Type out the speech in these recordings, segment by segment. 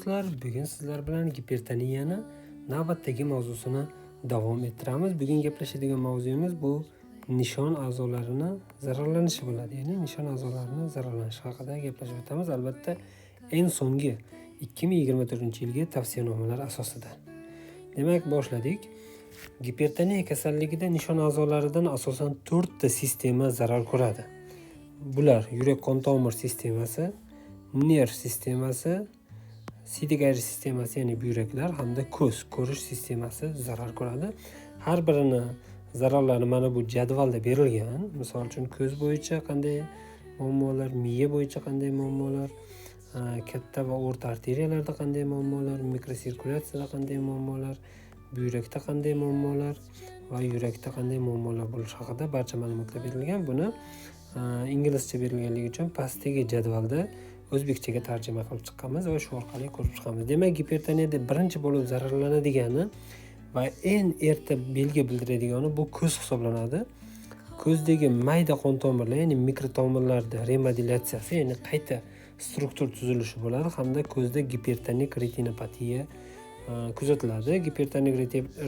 do'stlar. Bugun sizlar bilan gipertoniyani navbatdagi mavzusini davom ettiramiz. Bugun gaplashadigan mavzuyimiz bu nishon a'zolarini zararlanishi bo'ladi. Ya'ni nishon a'zolarini zararlanishi haqida gaplashib o'tamiz. Albatta, eng so'nggi 2024-yilgi tavsiyanomalar asosida. Demak, boshladik. Gipertoniya kasalligida nishon a'zolaridan asosan 4 ta sistema zarar ko'radi. Bular yurak qon tomir sistemasi, nerv sistemasi, siydik ayrish sistemasi, ya'ni buyraklar hamda ko'z ko'rish sistemasi zarar ko'radi. Har birini zararlari mana bu jadvalda berilgan. Misol uchun, ko'z bo'yicha qanday muammolar, miya bo'yicha qanday muammolar, katta va o'rta arteriyalarda qanday muammolar, mikrosirkulyatsiyada qanday muammolar, buyrakda qanday muammolar va yurakda qanday muammolar bo'lishi haqida barcha ma'lumotlar berilgan. Buni inglizcha berilganligi uchun pastdagi jadvalda o'zbekchaga tarjima qilib chiqqanmiz va shu orqali ko'rib chiqamiz. Demak, gipertoniyada birinchi bo'lib zararlanadigani va eng erta belgi bildiradigani bu ko'z hisoblanadi. Ko'zdagi mayda qon tomirlar, ya'ni mikrotomirlarda remodelyatsiyasi, ya'ni qayta struktur tuzilishi bo'ladi hamda ko'zda gipertonik retinopatiya kuzatiladi. Gipertonik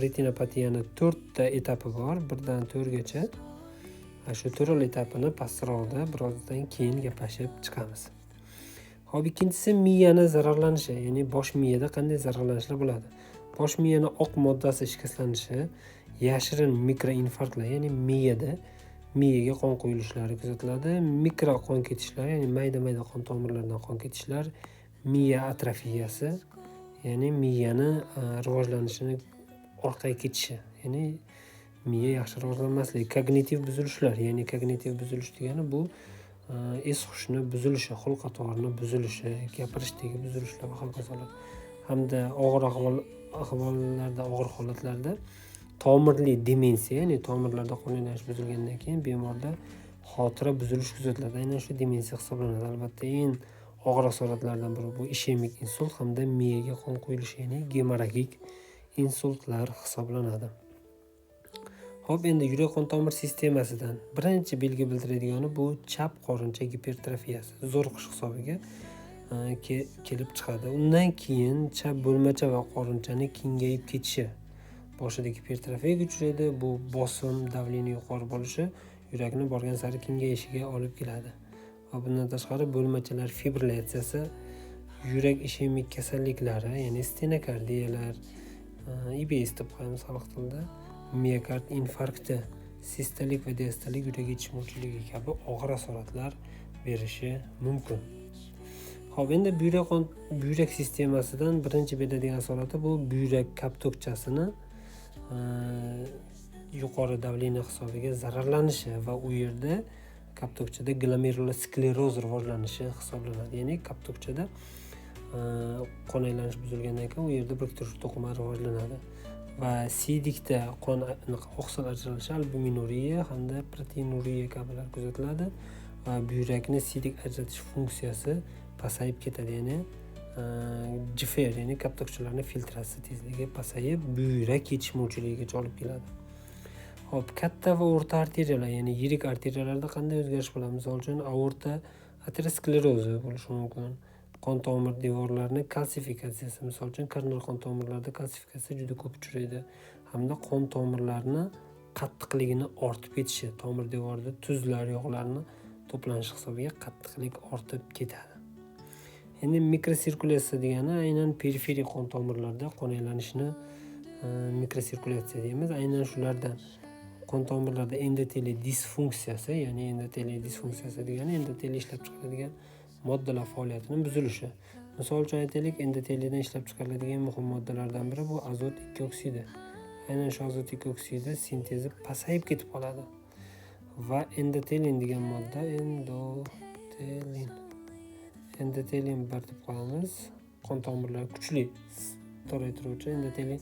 retinopatiyani to'rtta etapi bor, birdan to'rtgacha. Shu to'rt etapini pastroqda birozdan keyin gaplashib chiqamiz. Ho'p, ikkinchisi miyani zararlanishi, ya'ni bosh miyada qanday zararlanishlar bo'ladi. Bosh miyani oq moddasi shikastlanishi, yashirin mikroinfarktlar, ya'ni miyaga qon quyilishlari kuzatiladi, mikro qon ketishlar, ya'ni mayda mayda qon tomirlaridan qon ketishlar, miya atrofiyasi, ya'ni miyani rivojlanishini orqaga ketishi, ya'ni miya yaxshi rivojlanmasligi, kognitiv buzilishlar, ya'ni kognitiv buzilish degani bu es hushni buzilishi, xulq atvorni buzilishi, gapirishdagi buzilishlar va hokazolar. Hamda og'ir ahvollarda, og'ir holatlarda tomirli demensiya, ya'ni tomirlarda qon aylanish buzilgandan keyin bemorda xotira buzilishi kuzatiladi. Aynan shu demensiya hisoblanadi. Albatta, eng og'ir asoratlardan biri bu ishemik insult hamda miyaga qon quyilishi, ya'ni gemorragik insultlar hisoblanadi. Xo'p, endi yurak qon tomir sistemasidan birinchi belgi bildiradigani bu chap qorincha gipertrofiyasi, zo'riqish hisobiga kelib chiqadi. Undan keyin chap bo'lmacha va qorinchani kengayib ketishi. Boshida gipertrofiyaga uchraydi, bu bosim, давление yuqori bo'lishi yurakni borgan sari kengayishiga olib keladi. Va bundan tashqari bo'lmachalar fibrilyatsiyasi, yurak ishemik kasalliklari, ya'ni stenokardiyalar, IBS deb qo'yamiz xalq tilida, miokard infarkti, sistolik va diastolik yurak yetishmovchiligi kabi og'ir asoratlar berishi mumkin. Xo'p, endi buyrak sistemasidan birinchi beradigan asorati bu buyrak kaptokchasini yuqori давление hisobiga zararlanishi va u yerda kaptokchada glomeruloskleroz rivojlanishi hisoblanadi. Ya'ni kaptokchada qon aylanishi buzilgandan keyin u yerda biriktiruvchi to'qima rivojlanadi va siydikda qon oqsil ajralishi, albuminuriya hamda proteinuriya kabilar kuzatiladi va buyrakni siydik ajratish funksiyasi pasayib ketadi, ya'ni GFR, ya'ni kaptokchalarni filtratsiya tezligi pasayib, buyrak yetishmovchiligigacha olib keladi. Xo'p, katta va o'rta arteriyalar, ya'ni yirik arteriyalarda qanday o'zgarish bo'ladi? Misol uchun, aorta aterosklerozi bo'lishi mumkin. Qon tomir devorlarini kalsifikatsiyasi, misol uchun, koronar qon tomirlarida kalsifikatsiya juda ko'p uchraydi hamda qon tomirlarini qattiqligini ortib ketishi, tomir devorida tuzlar, yog'larni to'planishi hisobiga qattiqlik ortib ketadi. Endi mikrosirkulyatsiya degani aynan periferik qon tomirlarda qon aylanishini mikrosirkulyatsiya deymiz. Aynan shulardan qon tomirlarda endoteliy disfunksiyasi, ya'ni endoteliy disfunksiyasi degani endoteliy ishlab chiqaradigan moddalar faoliyatini buzilishi. Misol uchun aytaylik, endoteliydan ishlab chiqariladigan muhim moddalardan biri bu azot ikki oksidi. Aynan shu azot ikki oksidi sintezi pasayib ketib qoladi. Va endotelin degan modda, endotelin 1 deb qo'yamiz. Qon tomirlari kuchli toraytiruvchi endoteliy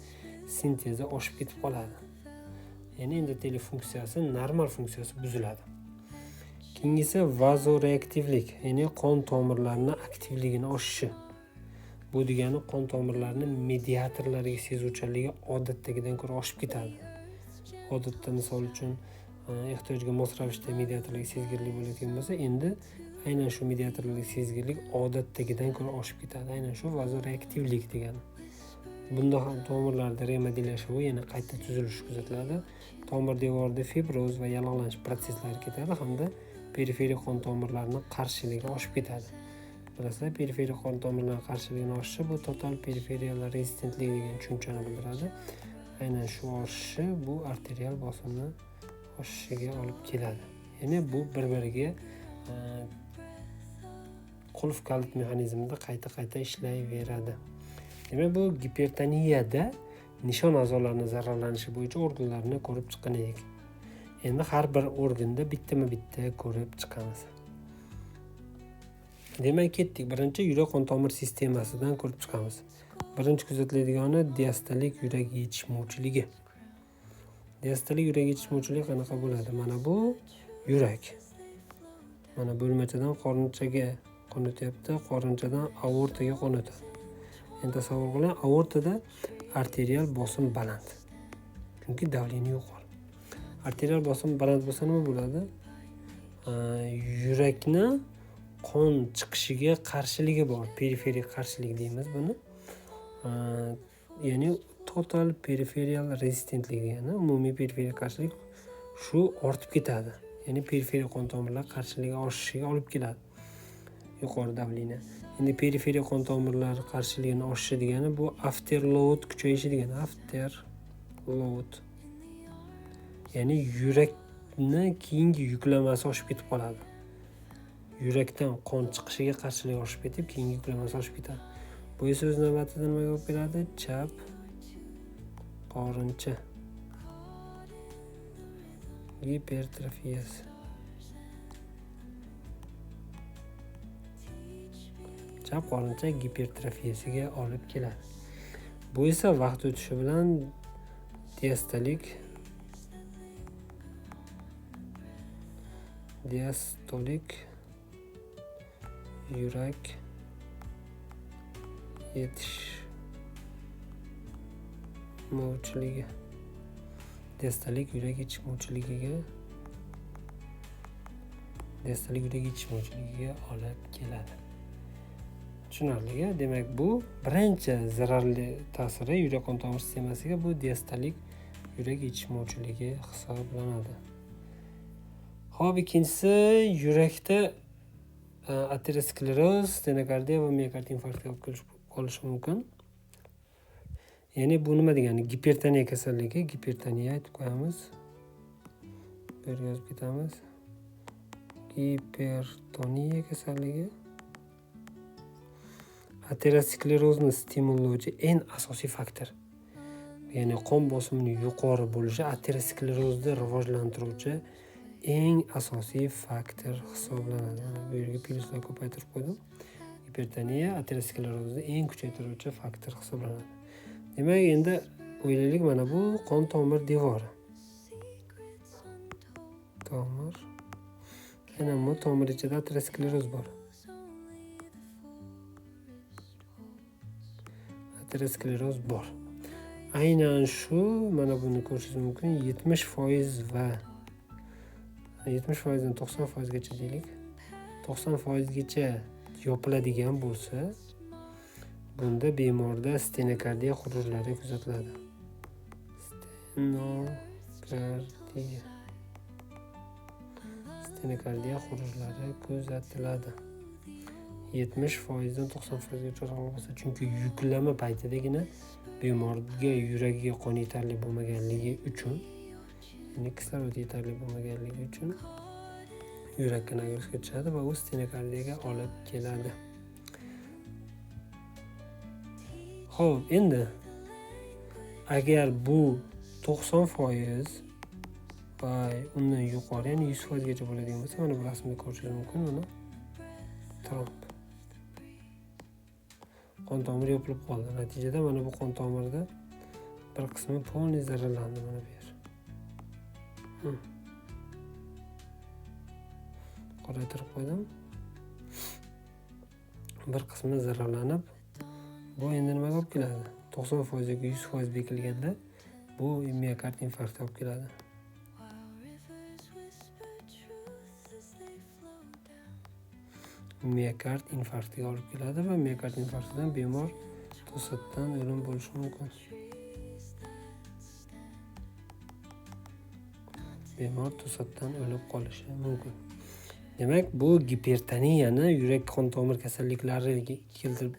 sintezi oshib ketib qoladi. Ya'ni endoteliy funksiyasi, normal funksiyasi buziladi. Keyingisi vazoreaktivlik, ya'ni qon tomirlarini aktivligini oshishi. Bu degani qon tomirlarini mediatorlariga sezuvchanligi odatdagidan ko'ra oshib ketadi. Odatda misol uchun ehtiyojga mos ravishda mediatorlarga sezgirlik bo'layotgan bo'lsa, endi Aynan shu mediatorlik sezgirlik odatdagidan ko'ra oshib ketadi. Aynan shu vazoreaktivlik degani. Bunda ham tomirlarda remodellashuvi, ya'ni qayta tuzilishi kuzatiladi. Tomir devorida fibroz va yallig'lanish protsesslari ketadi hamda periferiya qon tomirlarining qarshiligi oshib ketadi. Bilasizlar, periferiya qon tomirlarining qarshiligini oshishi bu total periferial rezistentlik degan tushunchani bildiradi. Aynan shu oshishi bu arterial bosimni oshishiga olib keladi. Ya'ni bu bir-biriga qulf kalit mexanizmida qayta-qayta ishlayveradi. Demak, bu gipertoniyada nishon a'zolarining zararlanishi bo'yicha organlarni ko'rib chiqqan edik. Endi har bir organda bittama-bitta ko'rib chiqamiz. Demak, ketdik. Birinchi yurak qon tomir sistemasidan ko'rib chiqamiz. Birinchi kuzatiladigani diastolik yurak yetishmovchiligi. Diastolik yurak yetishmovchiligi qanaqa bo'ladi? Mana bu yurak. Mana bo'lmachadan qorinchaga qon o'tyapti, qorinchadan aortaga qon o'tadi. Endi tasavvur qiling, aortada arterial bosim baland. Chunki давление yuqori. Arterial bosim baland bo'lsa nima bo'ladi? Yurakni qon chiqishiga qarshiligi bor, periferik qarshilik deymiz buni. Ya'ni total periferial rezistentlik degani umumiy periferik qarshilik shu ortib ketadi. Ya'ni periferik qon tomirlar qarshiligi oshishiga olib keladi. Yuqori давление. Endi periferik qon tomirlar qarshiligini oshishi degani bu afterload kuchayishi degani. Afterload. Ya'ni yurakni keyingi yuklamasi oshib ketib qoladi. Yurakdan qon chiqishiga qarshilik oshib ketib, keyingi yuklamasi oshib ketadi. Bu esa o'z navbatida nimaga olib keladi? Chap qorincha gipertrofiyasi. Chap qorincha gipertrofiyasiga olib keladi. Bu esa vaqt o'tishi bilan diastolik yurak yetishmovchiligi, diastolik yurak yetishmovchiligiga, diastolik yurak yetishmovchiligiga olib keladi. Tushunarli-a? Demak, bu birinchi zararli ta'siri yurak qon tomir sistemasiga bu diastolik yurak yetishmovchiligi hisoblanadi. Xo'p, ikkinchisi yurakda ateroskleroz, stenokardiya va miokard infarktiga olib kelish qolishi mumkin. Ya'ni bu nima degani? Gipertoniya kasalligi, gipertoniya aytib qo'yamiz. Bu yerga yozib ketamiz. Gipertoniya kasalligi aterosklerozni stimullovchi eng asosiy faktor. Ya'ni qon bosimining yuqori bo'lishi aterosklerozni rivojlantiruvchi eng asosiy faktor hisoblanadi. Mana bu yerga plyuslar ko'paytirib qo'ydim. Gipertoniya aterosklerozni eng kuchaytiruvchi faktor hisoblanadi. Demak, endi o'ylaylik, mana bu qon tomir devori. Tomir. Aynan bu tomir ichida ateroskleroz bor. Ateroskleroz bor. Aynan shu, mana buni ko'rishingiz mumkin, 70% va 70%dan 90% gacha deylik. 90% gacha yopiladigan bo'lsa, bunda bemorda stenokardiya xurujlari kuzatiladi. Stenokardiya. Stenokardiya xurujlari kuzatiladi. 70% dan 90% gacha bo'lsa, chunki yuklama paytidagina bemorga yuragiga qon yetarli bo'lmaganligi uchun, ya'ni kislorod yetarli bo'lmaganligi uchun yurakka nagruska tushadi va u stenokardiyaga olib keladi. Xo'p, endi agar bu 90% va undan yuqori, ya'ni 100% gacha bo'ladigan bo'lsa, mana bu rasmda ko'rishingiz mumkin, mana tromb. Qon tomiri yopilib qoldi. Natijada mana bu qon tomirida bir qismi polniy zararlandi, mana bu yer. Qoraytirib qo'ydim. Bir qismi zararlanib, bu endi nimaga olib keladi? 90% yoki 100% bekilganda bu miokard infarkti olib keladi. miokard infarktiga olib keladi va miokard infarktidan bemor to'satdan o'lim bo'lishi mumkin. Bemor to'satdan o'lib qolishi mumkin. Demak, bu gipertoniyani yurak qon tomir kasalliklari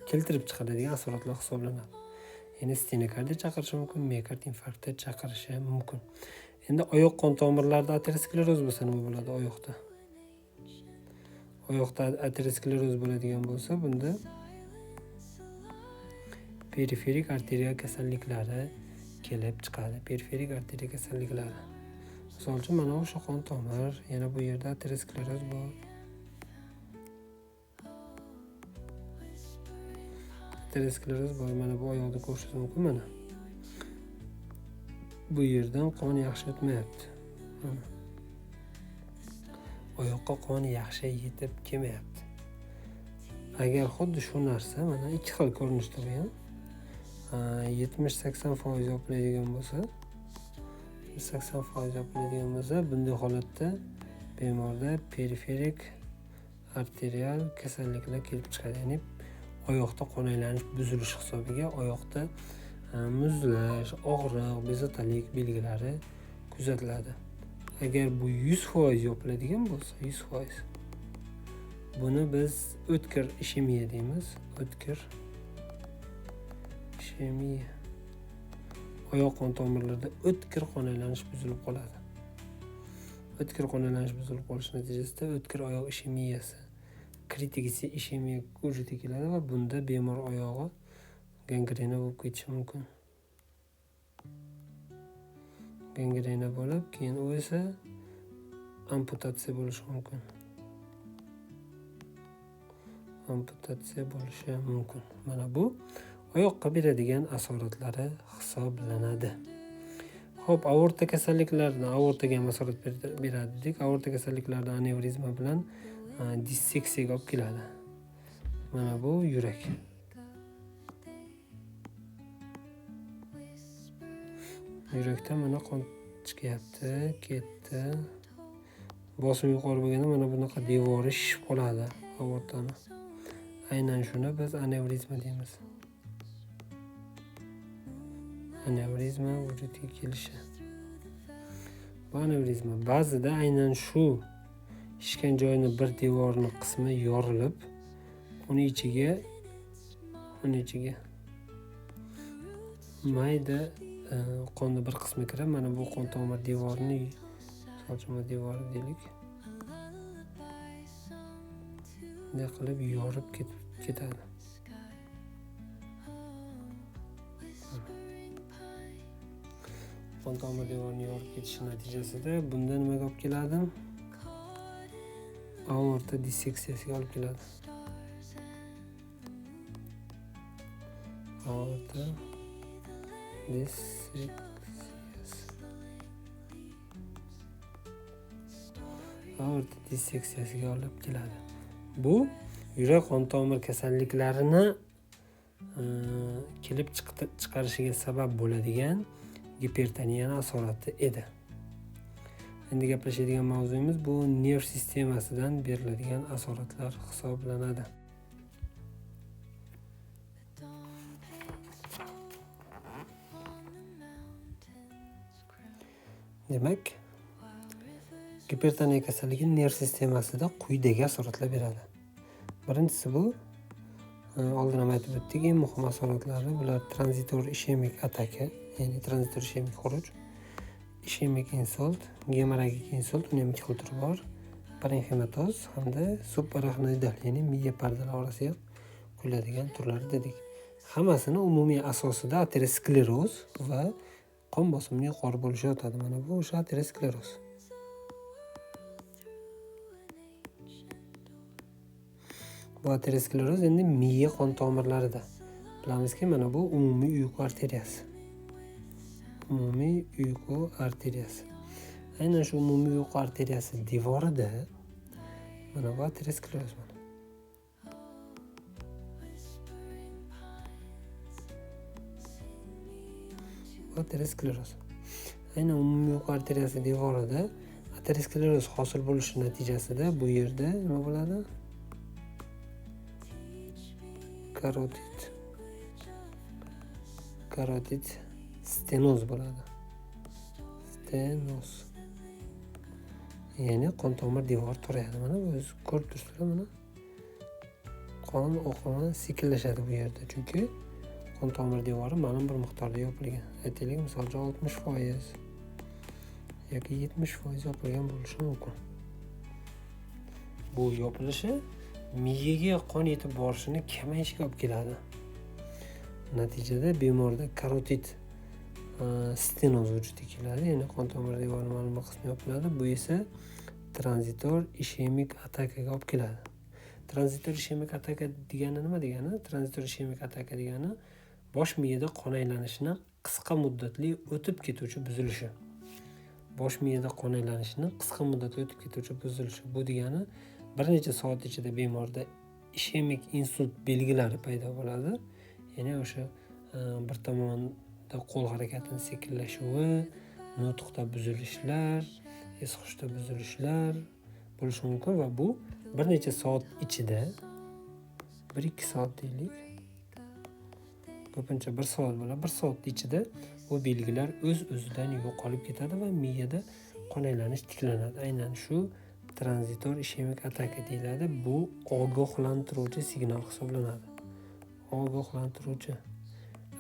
keltirib chiqaradigan asoratlar hisoblanadi. Ya'ni stenokardiya chaqirishi mumkin, miokard infarkti chaqirishi mumkin. Endi oyoq qon tomirlarida ateroskleroz bo'lsa nima bo'ladi oyoqda? Oyoqda ateroskleroz bo'ladigan bo'lsa, bunda periferik arteriya kasalliklari kelib chiqadi. Periferik arteriya kasalliklari. Misol uchun mana o'sha qon tomir, yana bu yerda ateroskleroz bor. Ateroskleroz bor, mana bu oyoqda ko'rishingiz mumkin mana. Bu yerdan qon yaxshi o'tmayapti. Mana. Oyoqqa qon yaxshi yetib kelmayapti. Agar xuddi shu narsa mana ikki xil ko'rinishda bo'lgan, 70-80% yopiladigan bo'lsa, 80% yopiladigan bo'lsa, bunday holatda bemorda periferik arterial kasalliklar kelib chiqadi. Ya'ni oyoqda qon aylanish buzilishi hisobiga oyoqda muzlash, og'riq, bezovtalik belgilari kuzatiladi. Agar bu 100% yopiladigan bo'lsa, 100%, buni biz o'tkir ishemiya deymiz. O'tkir ishemiya. Oyoq qon tomirlarida o'tkir qon aylanish buzilib qoladi. O'tkir qon aylanish buzilib qolishi natijasida o'tkir oyoq ishemiyasi, kritik ishemiya vujudga keladi va bunda bemor oyog'i gangrena bo'lib ketishi mumkin. Gangrena bo'lib, keyin u esa amputatsiya bo'lishi mumkin. Amputatsiya bo'lishi mumkin. Mana bu oyoqqa beradigan asoratlari hisoblanadi. Xo'p, aorta kasalliklaridan aortaga ham asorat beradi dedik. Aorta kasalliklarida anevrizma bilan disseksiyaga olib keladi. Mana bu yurak. Yurakda mana qon chiqyapti, ketdi. Bosim yuqori bo'lganda mana bunaqa devori shishib qoladi aortani. Aynan shuni biz anevrizma deymiz. Anevrizma vujudga kelishi. Bu anevrizma ba'zida aynan shu shishgan joyini bir devorni qismi yorilib, uni ichiga mayda qonni bir qismi kirib, mana bu qon tomir devorini, misol uchun devori deylik, bunday qilib yorib ketadi. Qon tomir devorini yorib ketishi natijasida bunda nimaga olib keladi? Aorta disseksiyasiga olib keladi. Aorta disseksiyasi. Aorta disseksiyasiga olib keladi. Bu yurak qon tomir kasalliklarini kelib chiqarishiga sabab bo'ladigan gipertoniyani asorati edi. Endi gaplashadigan mavzuyimiz bu nerv sistemasidan beriladigan asoratlar hisoblanadi. Demak, gipertoniya kasalligi nerv sistemasida quyidagi asoratlar beradi. Birinchisi bu, oldin ham aytib o'tdik, eng muhim asoratlari bular tranzitor ishemik ataka, ya'ni tranzitor ishemik xuruj, ishemik insult, gemorragik insult, uning ham ikki xil turi bor, parenxematoz hamda subarachnoidal, ya'ni miya pardalari orasiga quyiladigan turlari dedik. Hammasini umumiy asosida ateroskleroz va qon bosimining yuqori bo'lishi yotadi. Mana bu o'sha ateroskleroz. Bu ateroskleroz endi miya qon tomirlarida. Bilamizki, mana bu umumiy uyqu arteriyasi. Umumiy uyqu arteriyasi. Aynan shu umumiy uyqu arteriyasi devorida mana bu ateroskleroz mana. Ateroskleroz. Aynan umumiy uyqu arteriyasi devorida ateroskleroz hosil bo'lishi natijasida bu yerda nima bo'ladi? Karotid stenoz bo'ladi. Stenoz. Ya'ni qon tomir devori torayadi. Mana o'zi ko'rib turibsizlar, mana qon oqimi sekinlashadi bu yerda, chunki qon tomir devori ma'lum bir miqdorda yopilgan. Aytaylik, misol uchun 60% yoki 70% yopilgan bo'lishi mumkin. Bu yopilishi miyaga qon yetib borishini kamayishiga olib keladi. Natijada bemorda karotid stenoz vujudga keladi, ya'ni qon tomir devori ma'lum bir qismi yopiladi. Bu esa tranzitor ishemik atakaga olib keladi. Tranzitor ishemik ataka degani nima degani? Tranzitor ishemik ataka degani bosh miyada qon aylanishini qisqa muddatli o'tib ketuvchi buzilishi. Bosh miyada qon aylanishini qisqa muddatli o'tib ketuvchi buzilishi. Bu degani bir necha soat ichida bemorda ishemik insult belgilari paydo bo'ladi. Ya'ni o'sha bir tomonda qo'l harakatini sekinlashuvi, nutqda buzilishlar, es-hushda buzilishlar bo'lishi mumkin va bu bir necha soat ichida, 1-2 soat deylik, ko'pincha 1 soat bo'ladi. 1 soat ichida bu belgilar o'z-o'zidan yo'qolib ketadi va miyada qon aylanish tiklanadi. Aynan shu tranzitor ishemik ataka deyiladi. Bu ogohlantiruvchi signal hisoblanadi. Ogohlantiruvchi.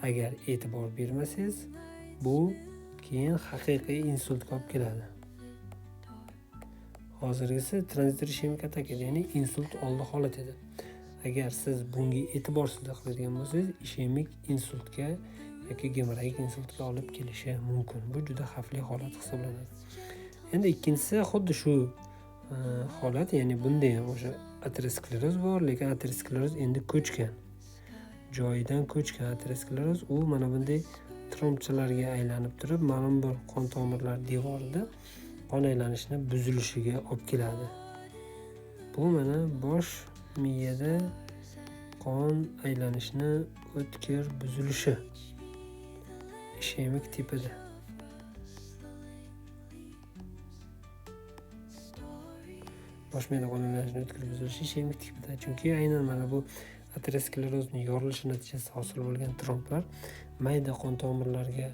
Agar e'tibor bermasangiz, bu keyin haqiqiy insultga olib keladi. Hozirgisi tranzitor ishemik ataka, ya'ni insult oldi holat edi. Agar siz bunga e'tiborsizlik qiladigan bo'lsangiz, ishemik insultga yoki gemorragik insultga olib kelishi mumkin. Bu juda xavfli holat hisoblanadi. Endi ikkinchisi xuddi shu holat, ya'ni bunda ham o'sha ateroskleroz bor, lekin ateroskleroz endi ko'chgan. Joyidan ko'chgan ateroskleroz u mana bunday trombchalarga aylanib turib, ma'lum bir qon tomirlar devorida qon aylanishini buzilishiga olib keladi. Bu mana bosh miyada qon aylanishini o'tkir buzilishi ishemik tipida. Bosh miyada qon aylanishini o'tkir buzilishi ishemik tipida, chunki aynan mana bu aterosklerozning yorilishi natijasida hosil bo'lgan tromblar mayda qon tomirlarga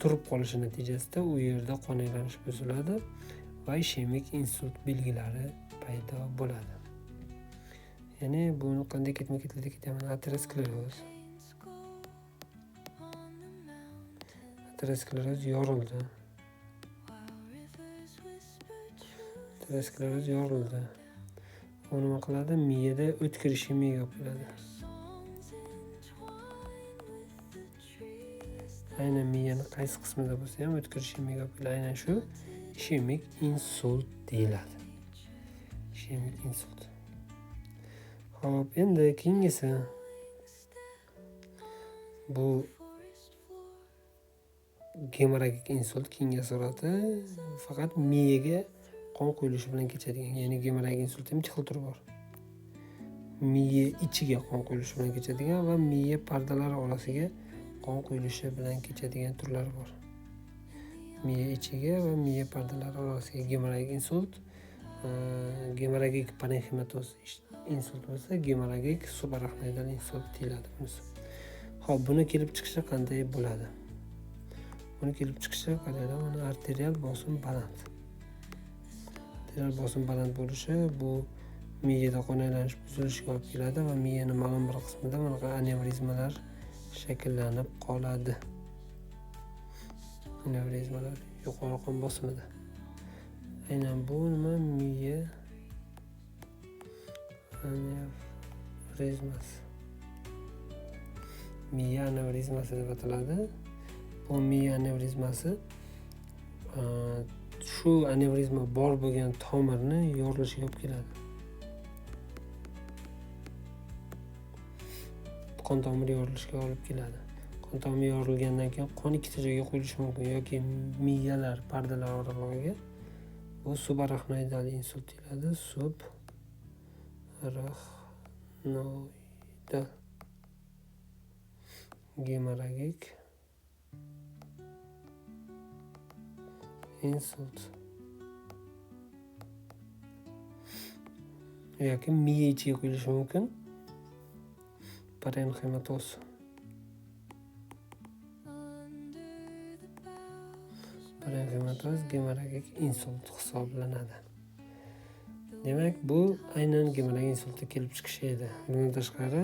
turib qolishi natijasida u yerda qon aylanish buziladi va ishemik insult belgilari paydo bo'ladi. Ya'ni buni qanday ketma-ketlikda ketyapman? Ateroskleroz. Ateroskleroz yorildi. Ateroskleroz yorildi. U nima qiladi? Miyada o'tkir ishemiyaga olib keladi. Aynan miyani qaysi qismida bo'lsa ham o'tkir ishemiyaga olib keladi. Aynan shu ishemik insult deyiladi. Ishemik insult. Xo'p, endi keyingisi bu gemorragik insult keyingi asorati faqat miyaga qon quyilishi bilan kechadigan, ya'ni gemorragik insult ham ikki xil turi bor. Miya ichiga qon quyilishi bilan kechadigan va miya pardalari orasiga qon quyilishi bilan kechadigan turlari bor. Miya ichiga va miya pardalari orasiga gemorragik insult, gemorragik parenximatoz insult bo'lsa, gemorragik subarachnoidal insult deyiladi bunisi. Xo'p, buni kelib chiqishi qanday bo'ladi? Buni kelib chiqishi qaranglar, mana arterial bosim baland. Arterial bosim baland bo'lishi bu miyada qon aylanish buzilishiga olib keladi va miyani ma'lum bir qismida bunaqa anevrizmalar shakllanib qoladi. Anevrizmalar yuqori qon bosimida. Aynan bu nima? Miya anevrizmasi. Miya anevrizmasi deb ataladi. Bu miya anevrizmasi shu anevrizma bor bo'lgan tomirni yorilishiga olib keladi. Qon tomiri yorilishiga olib keladi. Qon tomiri yorilgandan keyin qon ikkita joyga quyilishi mumkin, yoki miyalar pardalari oralig'iga. Bu subarachnoidal insult deyiladi. Subarachnoidal gemorragik insult yoki miya ichiga quyilishi mumkin. Parenximatoz. Parenximatoz gemorragik insult hisoblanadi. Demak, bu aynan gemorragik insultda kelib chiqishi edi. Bundan tashqari,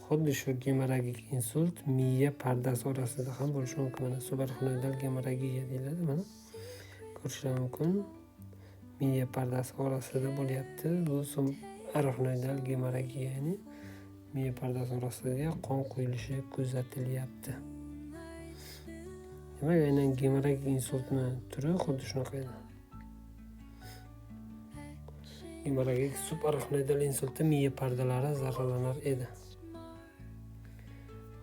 xuddi shu gemorragik insult miya pardasi orasida ham bo'lishi mumkin. Mana subarachnoidal gemorragiya deyiladi. Mana ko'rishlar mumkin. Miya pardasi orasida bo'lyapti. Bu subarachnoidal gemorragiya, ya'ni miya pardasi orasiga qon quyilishi kuzatilyapti. Demak, aynan gemorragik insultni turi xuddi shunaqa edi. Gemorragik subarachnoidal insultda miya pardalari zararlanar edi.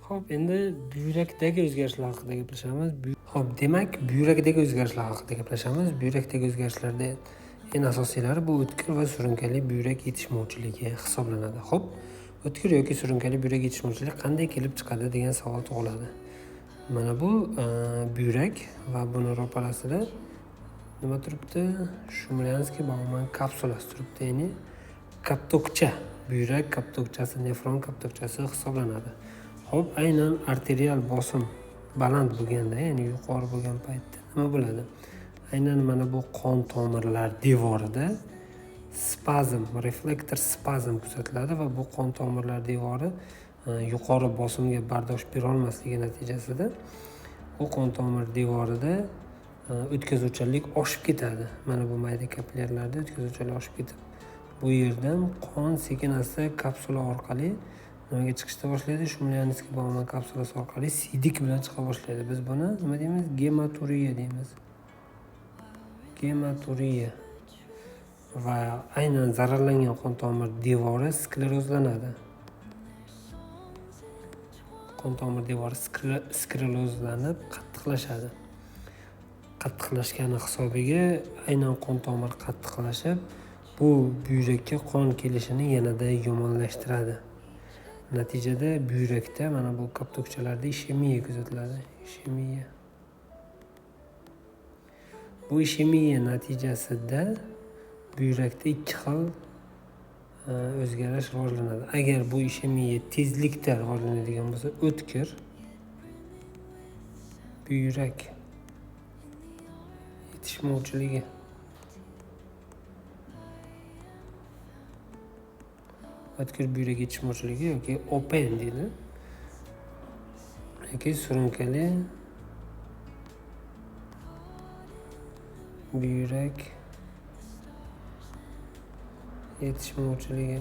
Xo'p, endi buyrakdagi o'zgarishlar haqida gaplashamiz. Xo'p, demak, buyrakdagi o'zgarishlar haqida gaplashamiz. Buyrakdagi o'zgarishlarda eng asosiylari bu o'tkir va surunkali buyrak yetishmovchiligi hisoblanadi. Xo'p, o'tkir yoki surunkali buyrak yetishmovchiligi qanday kelib chiqadi degan savol tug'iladi. Mana bu buyrak va buni ro'parasida nima turibdi? Shumlyanskiy Bauman kapsulasi turibdi, ya'ni kaptokcha, buyrak kaptokchasi, nefron kaptokchasi hisoblanadi. Xo'p, aynan arterial bosim baland bo'lganda, ya'ni yuqori bo'lgan paytda nima bo'ladi? Aynan mana bu qon tomirlar devorida spazm, reflektor spazm kuzatiladi va bu qon tomirlar devori yuqori bosimga bardosh bera olmasligi natijasida u qon tomir devorida o'tkazuvchanlik oshib ketadi. Mana bu mayda kapillyarlarda o'tkazuvchanlik oshib ketib, bu yerdan qon sekin-asta kapsula orqali nimaga chiqishda boshlaydi? Shumlyanskiy Bauman kapsulasi orqali siydik bilan chiqa boshlaydi. Biz buni nima deymiz? Gematuriya deymiz. Gematuriya. Va aynan zararlangan qon tomir devori sklerozlanadi. Qon tomir devori sklerozlanib qattiqlashadi. Qattiqlashgani hisobiga aynan qon tomir qattiqlashib, bu buyrakka qon kelishini yanada yomonlashtiradi. Natijada buyrakda mana bu kaptokchalarda ishemiya kuzatiladi. Ishemiya. Bu ishemiya natijasida buyrakda ikki xil o'zgarish rivojlanadi. Agar bu ishemiya tezlikda rivojlanadigan bo'lsa, o'tkir buyrak yetishmovchiligi o'tkir buyrak yetishmovchiligi yoki OPN deydi, yoki surunkali buyrak yetishmovchiligi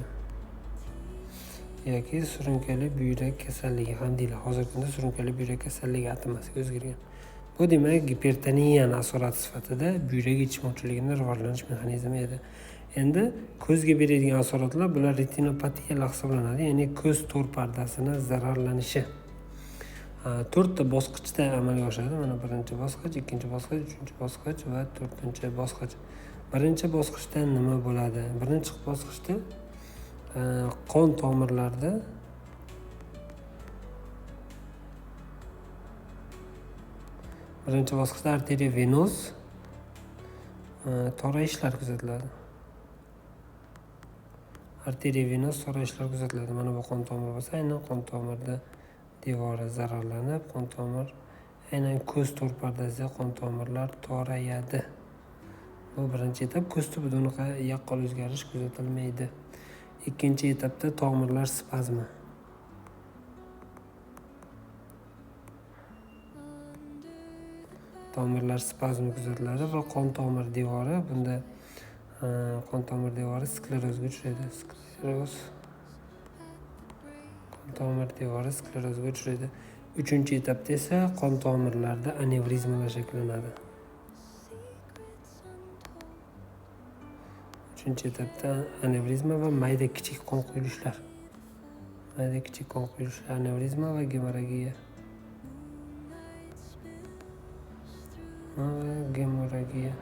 yoki surunkali buyrak kasalligi ham deyiladi. Hozirgi kunda surunkali buyrak kasalligi atamasiga o'zgargan. Bu demak gipertoniyani asorati sifatida buyrak yetishmovchiligini rivojlanish mexanizmi edi. Endi ko'zga beradigan asoratlar bular retinopatiyalar hisoblanadi, ya'ni ko'z to'r pardasini zararlanishi. To'rtta bosqichda amalga oshadi. Mana birinchi bosqich, ikkinchi bosqich, uchinchi bosqich va to'rtinchi bosqich. Birinchi bosqichda nima bo'ladi? Birinchi bosqichda qon tomirlarida arteriovenoz torayishlar kuzatiladi. Arteriovenoz torayishlar kuzatiladi. Mana bu qon tomir bo'lsa, aynan qon tomirda devori zararlanib, qon tomir aynan ko'z to'r pardasida qon tomirlar torayadi. Bu birinchi etap. Ko'z tubida unaqa yaqqol o'zgarish kuzatilmaydi. Ikkinchi etapda tomirlar spazmi. Tomirlar spazmi kuzatiladi va qon tomir devori bunda qon tomir devori sklerozga uchraydi. Skleroz qon tomir devori sklerozga uchraydi. Uchinchi etapda esa qon tomirlarda anevrizmalar shakllanadi. Uchinchi etapda anevrizma va mayda kichik qon quyilishlar. Mayda kichik qon quyilishlar, anevrizma va gemorragiya. Gemorragiya.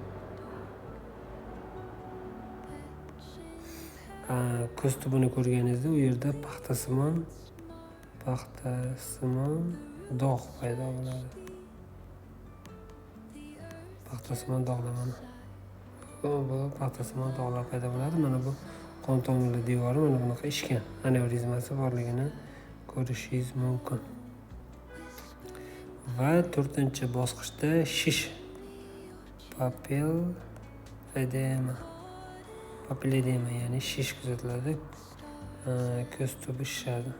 Ko'z tubini ko'rganingizda u yerda paxtasimon dog' paydo bo'ladi. Paxtasimon dog'lar mana. Bu paxtasimon dog'lar paydo bo'ladi. Mana bu qon tomirlar devori mana bunaqa ishgan anevrizmasi borligini ko'rishingiz mumkin. Va to'rtinchi bosqichda shish, papilledema, ya'ni shish kuzatiladi, ko'z tubi shishadi.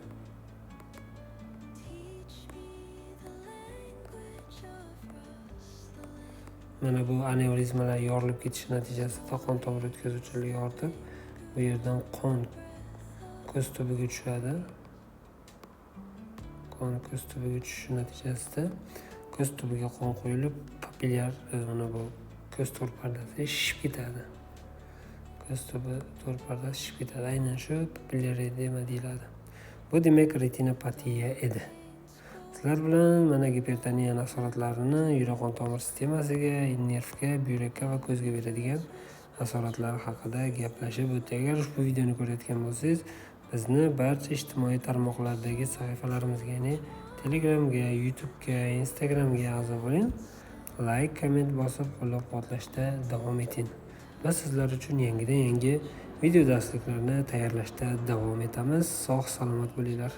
Mana bu anevrizmalar yorilib ketishi natijasida qon tomir o'tkazuvchiligi ortib, bu yerdan qon ko'z tubiga tushadi. Qon ko'z tubiga tushishi natijasida ko'z tubiga qon qo'yilib, papilyar, mana bu ko'z to'r pardasi shishib ketadi. Ko'z tubi to'r pardasi shishib ketadi. Aynan shu papilyar edema deyiladi. Bu demak retinopatiya edi. Sizlar bilan mana gipertoniya asoratlarini yurak qon tomir sistemasiga, nervga, buyrakka va ko'zga beradigan asoratlar haqida gaplashib o'tdik. Agar ushbu videoni ko'rayotgan bo'lsangiz, bizni barcha ijtimoiy tarmoqlardagi sahifalarimizga, ya'ni Telegramga, YouTube'ga, Instagramga a'zo bo'ling. Like, komment bosib qo'llab-quvvatlashda davom eting. Biz sizlar uchun yangidan yangi video darsliklarni tayyorlashda davom etamiz. Sog' salomat bo'linglar.